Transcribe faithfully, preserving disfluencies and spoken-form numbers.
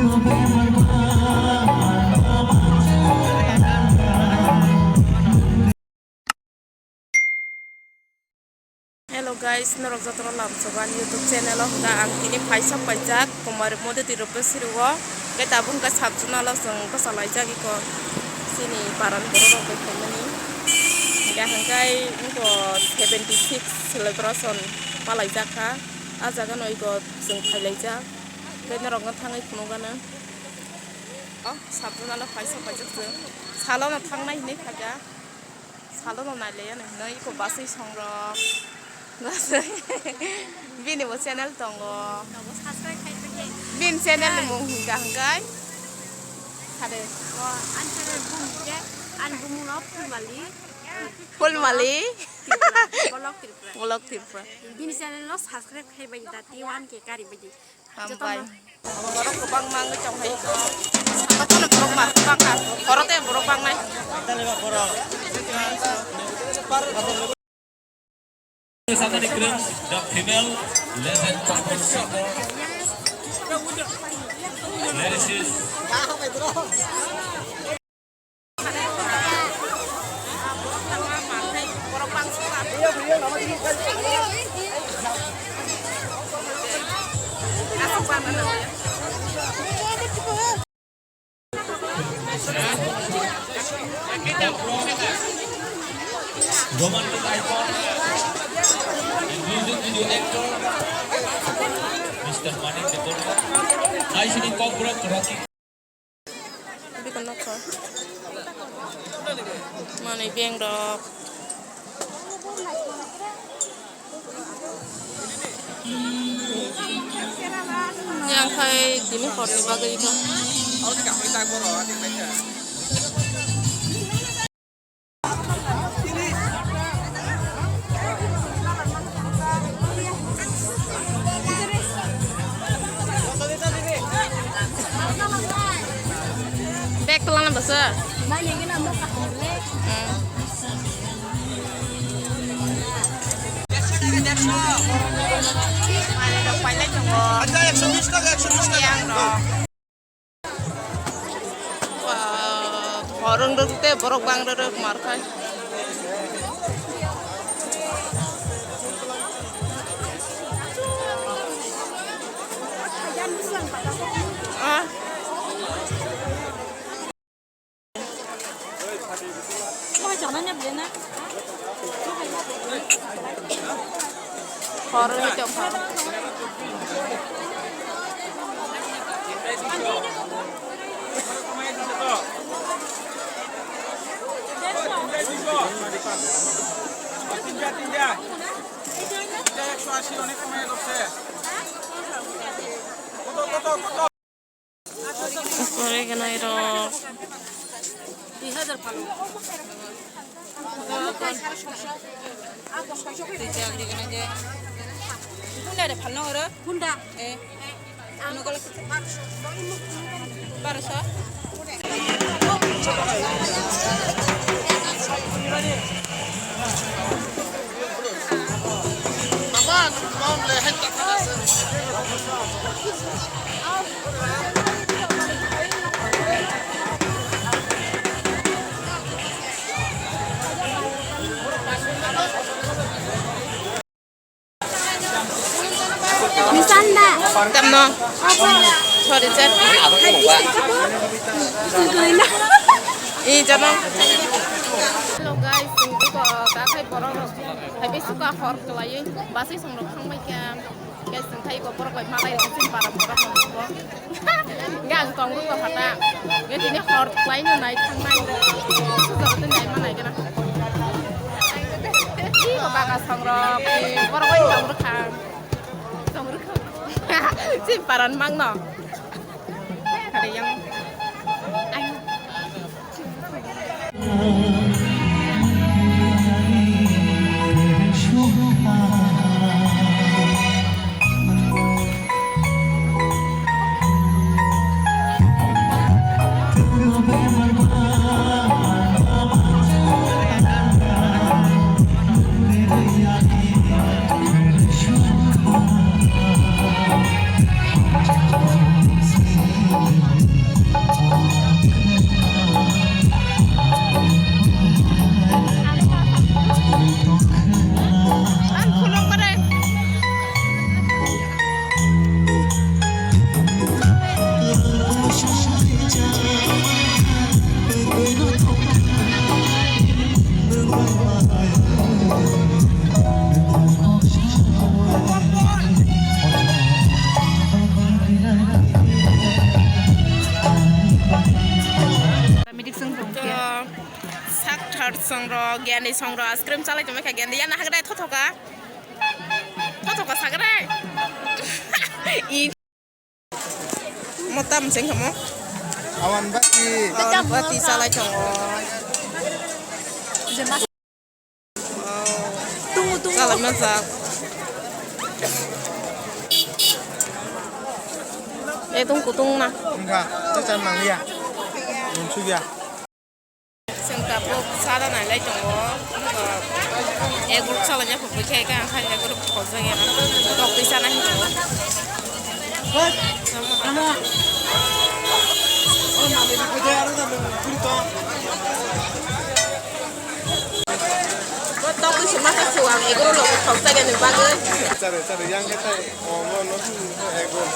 Hello guys, norok jotono lamsogo ani YouTube channel o hwnkha ang tini phaisa paijak Kumari Modi Tirupesiri o, hwnkhe tabuk hwnkha sabjuna lo chwng bwsa laijak iko chini paran borok rok bai phaimani, hwnkhe hwnkhe iko seventy six celebration palaijak kha, ah jaga no iko chwng phailaijak, hwnkhe norok no thangwi phunukgano. Oh, sabjuna lo phaisa paijak chwng salo no thangnai hinwi khaikha. Salo no nai le ya nai hinwi iko baswi songrok. Bini bo channel tongo. Nobo subscribe khai tongkhe. Bini channel ni mung hwnkha hwnkhe. Sade. O, ani channel bumung khe, ani bumung no Phulmali. Phulmali. Tripura, Vlog Tripura. Vlog Tripura. Bini channel no subscribe khai bai da, T one K kari bai di. Hambai. Borok kwbangma wngwi tong phai kho. Sakha phano borok ma kwbangkha. Horo tei borok bangnai. Sakani kwrwng, the female legend, Pankaj Singh, lyricist. Romantic icon and music video actor, Mister Manik Debbarma. Naisini Kokborok Rocky. Bikon nokha. Manwi beng rok. Yang khai tini horni bagwi ito. Bag kwlana bwswk? Hmm. Manwi rok pailai tongo. Yang rok. Ba, borok rok tei borok bang rok mar khai. Ah. Hor wngwi tongkha. Oregano rok. Dui hajar palo. Hunda de phalno oro. Hunda. Eh. Ano golo. Baroso. Misanda. Tamno. Sorry, sir. Ih, jano. Hello guys, chwng iko kakhai borok rok. Hai bai suka hor kwlaiwi basai songrok thangbai kha. Guys, chwng khai iko borok bai malai rok chini para borok rok. Hingke ang tong rwkha hata. Hingke tini hor kwlaino nai thangnai. Sujak tei nai ma nai gana. Ih, baka songrok. Borok bai tong rwkha. Tong rwkha. Chini paran mangno. Kare yang. Ang. Chwng tong khe. Sak thar songro, gyanwi songro, ice cream chalai tongmai kha gyanwi. Yana hagrai thothoka. Thothoka sagrai. I. Mo tam seng kamo. Awan bati. Awan bati chalai tongo. Tungu, tungu. Chalai manjak. Eh, tung kutung na. Enggak, itu chan nang ya. Muncul ya. Sengka bok sada nai lai tongo. Egg roll chalai ya, pokoi khai ka, khai egg roll khojak ya. Tok twi sana hin tongo. Tok twi sima sa suwang egg roll khojak ya ni bagwi. Chare, chare, yang kata, oh, no, no, egg roll.